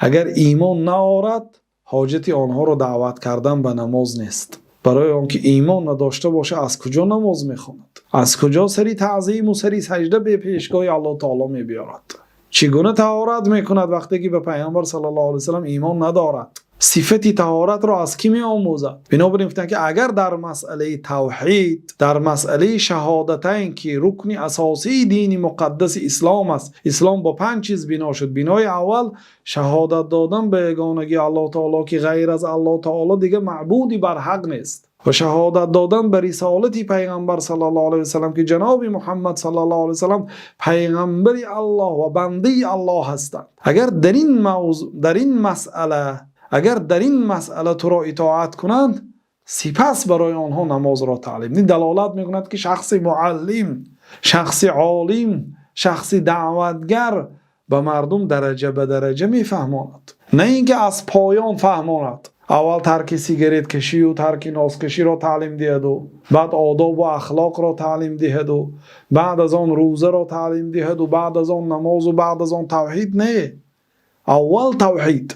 Агар имон наорад, ҳоҷати онҳоро даъват кардан ба намоз нест. Барои онки имон надошта бошад, аз куҷо намоз мехонад? Аз куҷо сари таъзим ва сари саҷда ба пешгоҳи Аллоҳи таъоло меорад? Чӣ гуна таҳорат мекунад вақте ки ба Паёмбар саллаллоҳу алайҳи васаллам имон надорад? Сифати таҳоратро аз кӣ меомӯзад? Бинобар ин гуфтанд, ки агар дар масъалаи тавҳид, дар масъалаи шаҳодатайн, ки рукни асосии дини муқаддаси ислом аст, ислом бо панҷ чиз бино шуд. Бинои аввал шаҳодат додан ба ягонагии Аллоҳи таъоло, ки ғайр аз Аллоҳи таъоло дигар маъбуде бар ҳақ нест, ва шаҳодат додан ба рисолати Паёмбар саллаллоҳу алайҳи васаллам, ки ҷаноби Муҳаммад саллаллоҳу алайҳи васаллам паёмбари Аллоҳ ва бандаи Аллоҳ ҳастанд. Агар дар ин мавзӯъ, дар ин масъала, агар дар ин масъала туро итоат кунанд, сипас барои онҳо намозро таълим. Ин далолат мекунад, ки шахси муаллим, шахси олим, шахси даъватгар ба мардум дараҷа ба дараҷа мефаҳмонад, на инки аз поён фаҳмонад. Аввал тарки сигареткашӣ ва тарки носкаширо таълим диҳад ва баъд одоб ва ахлоқро таълим диҳад ва баъд аз он рӯзаро таълим диҳад ва баъд аз он намоз ва баъд аз он тавҳид. Не, аввал тавҳид,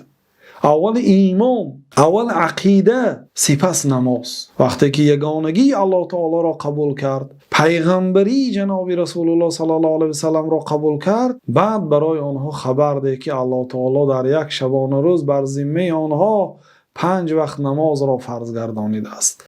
аввал имон, аввал ақида, сипас намоз. Вақте ки ягонагии Аллоҳи таъолоро қабул кард, паёмбарии ҷаноби Расулуллоҳ саллаллоҳу алайҳи васалламро қабул кард, баъд барои онҳо хабар деҳ, ки Аллоҳи таъоло дар як шабонарӯз бар зиммаи онҳо панҷ вақт намозро фарз гардонидааст.